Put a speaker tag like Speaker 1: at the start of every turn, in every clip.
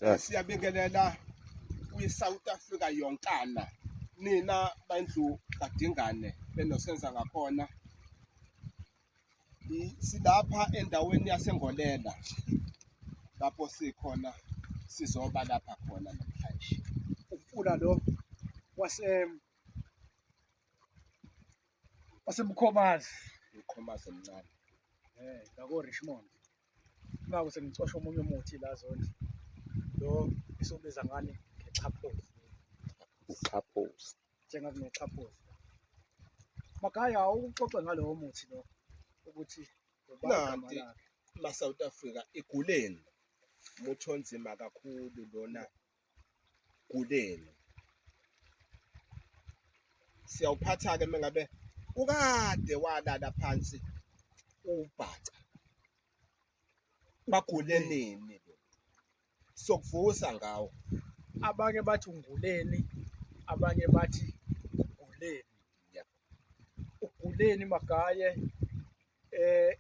Speaker 1: Siyabingelela kwi-South Africa yonkana nina bandlu kaDingane benosenza ngakhona. Silapha endaweni yaseNgolela lapho sikhona sizoba lapha khona namhlanje.
Speaker 2: Umfula lo wase waseMkhomazi.
Speaker 1: Umkhomazi omncane.
Speaker 2: Eh, ngako Richmond. Naku sengicosha omunye umuthi la Zondi. Lo esiwubiza ngani ngexhaphozi.
Speaker 3: Uxhaphozi.
Speaker 2: Njengakunexhaphozi. Magaya awuxoxe ngalowo muthi lo ukuthi ubani igama
Speaker 1: Nanti
Speaker 2: lakhe.
Speaker 1: ma South Africa iguleni muthi onzima kakhulu lona guleni. Siyawuphatha-ke mengabe ukade walala phansi ubhaca. Bagule nini lo? Sokuvusa ngawo.
Speaker 2: Abanye bathi unguleni, abanye bathi uguleni. Uguleni Magaye eh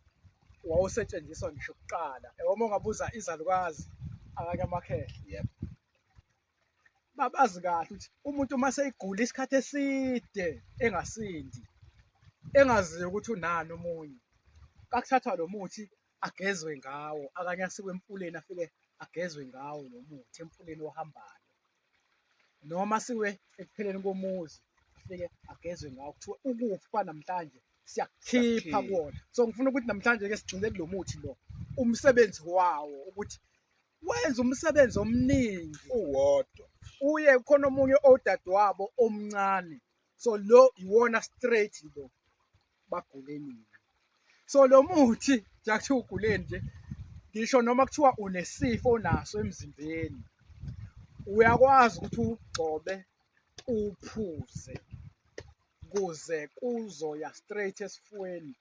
Speaker 2: wawusetshenziswa ngisho kuqala. Uma ungabuza izalukazi akanye amakhehla.
Speaker 1: Yebo.
Speaker 2: Babazi kahle ukuthi umuntu uma seyigula isikhathi eside engasindi, engaziyo ukuthi unani omunye, kakuthathwa lo muthi agezwe ngawo, akanye asikwe emfuleni afike agezwe ngawo lo muthi emfuleni ohambayo. Noma asiwe ekupheleni komuzi afike agezwe ngawo, kuthiwe ukufa namhlanje siyakukhipha kuwona. So ngifuna ukuthi namhlanje-ke sigxile kulo muthi lo, umsebenzi wawo ukuthi wenza umsebenzi omningi
Speaker 1: uwodwa
Speaker 2: uye khona omunye odadewabo omncane so lo iwona straight lo bagule nini so lo muthi nje kuthiwa uguleni nje ngisho noma kuthiwa unesifo onaso emzimbeni uyakwazi ukuthi ugcobe uphuze kuze kuzoya straight esifweni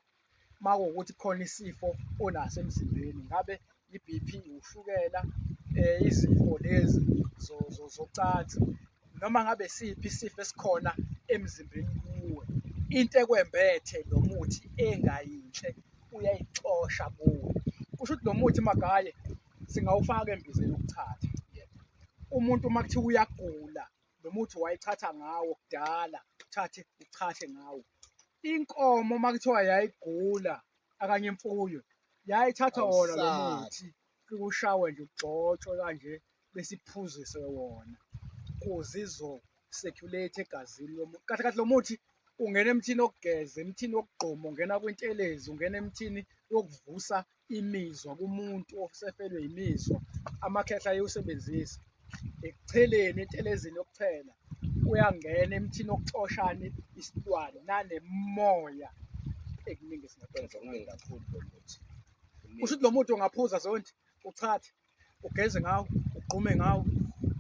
Speaker 2: makuwukuthi khona isifo onaso emzimbeni, ngabe i-B_P, ushukela, izifo lezi zocansi noma ngabe isiphi isifo esikhona emzimbeni kuwe, into ekwembethe lo muthi engayinhle uyayixosha kuwe. Kusho ukuthi lo muthi Magaye singawufaka embizeni yokuchatha. Umuntu uma kuthiwa uyagula lo muthi wayechatha ngawo kudala, uthathe uchathe ngawo. Inkomo uma kuthiwa yayigula akanye imfuyo yayithathwa wona lo muthi ufike ushawe nje ugxotshwe kanje bese iphuziswe wona kuze izo-circulate egazini lomuntu. Kahle kahle lo muthi ungena emthini wokugeza, emthini wokugquma, ungena kwintelezi, ungena emthini wokuvusa imizwa kumuntu osefelwe imizwa amakhehla ayewusebenzisa ekucheleni entelezini yokuchela uyangena emthini wokuxoshana isilwane nanemoya ekuningi
Speaker 1: Wenza okuningi kakhulu lo muthi.
Speaker 2: Kusho ukuthi lo muthi ungaphuza zonke uchathe ugeze ngawo ugqume ngawo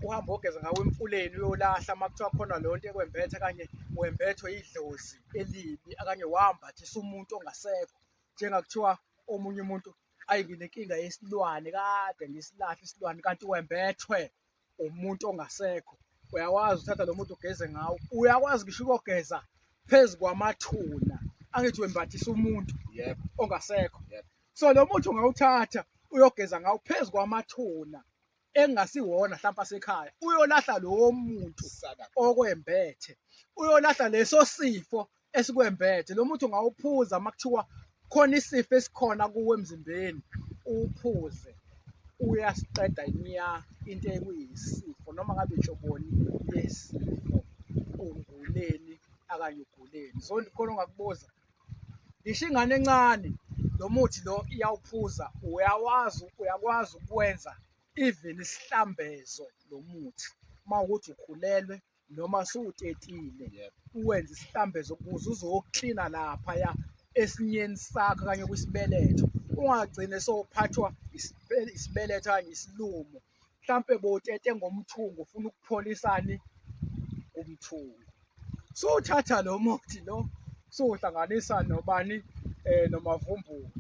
Speaker 2: uhambe ogeza ngawo emfuleni uyolahla uma kuthiwa khona leyo nto ekwembethe kanye wembethwe idlozi elibi akanye wambathisa umuntu ongasekho njengakuthiwa omunye umuntu ayi nginenkinga yesilwane kade ngisilahle isilwane kanti wembethwe umuntu ongasekho uyakwazi uthatha lo muntu ugeze ngawo uyakwazi ngisho ukuyogeza phezu kwamathuna angithi wembathisa umuntu
Speaker 1: Yebo.
Speaker 2: ongasekho
Speaker 1: Yebo.
Speaker 2: so lo muthi ungawuthatha uyogeza ngawo phezu kwamathuna engasiwona hlampe asekhaya uyolahla lowo muntu okwembethe uyolahla leso sifo esikwembethe lo muthi ungawuphuza uma kuthiwa khona isifo esikhona kuwe emzimbeni uwuphuze uyasiqeda nya into ekuyisifo noma ngabe inhloboni yesifo unguleni akanye uguleni so khona ongakubuza ngisho ingane encane lo muthi lo iyawuphuza uyawazi uyakwazi ukwenza even isihlambezo lo muthi uma ukuthi ukhulelwe noma suwutetile uwenze isihlambezo ukuze uzoklina laphaya esinyeni sakho kanye kwisibeletho ungagcine sowuphathwa isibeletho kanye isilumo mhlampe bowutete ngomthungo ufuna ukupholisani umthungo Suthatha lo muthi lo suwuhlanganisa nobani nomavumbulu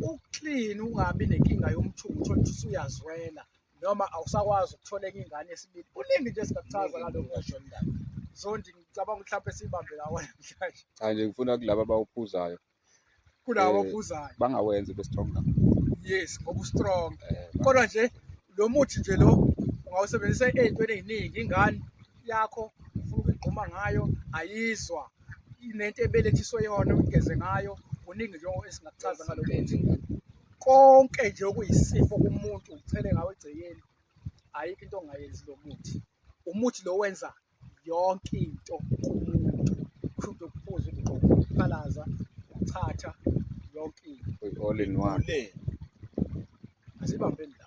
Speaker 2: uklini ungabi nenkinga yomthungo uthole ukuthi usuyazwela noma awusakwazi ukuthola enye ingane yesibili. Kuningi nje esingakuchaza ngalo muthi. Zondi ngicabanga ukuthi mhlawumpe siyibambe lawo namhlanje.
Speaker 3: Cha nje ngifuna kulaba abawuphuzayo
Speaker 2: Kulabo ophuzayo.
Speaker 3: Bangawenzi ube strong kakhulu.
Speaker 2: Yes, ngoba u-strong. Kodwa nje lo muthi nje lo Ungawusebenzisa ey'ntweni ey'ningi, ingane yakho ufuna ukuyigquma ngayo ayizwa, inento ebelethiswe yona uyigeze ngayo, kuningi nje esingakuchaza ngalo muthi. Konke nje okuyisifo kumuntu uchele ngawo egcekeni, ayikho into ongayenzi lo muthi. Umuthi lo wenza yonke into kumuntu, kushuthi ukuphuza, ukugqoka, ukuphalaza, ukuchatha, yonke into.
Speaker 3: All in one.
Speaker 1: Ule.
Speaker 2: Asibambe.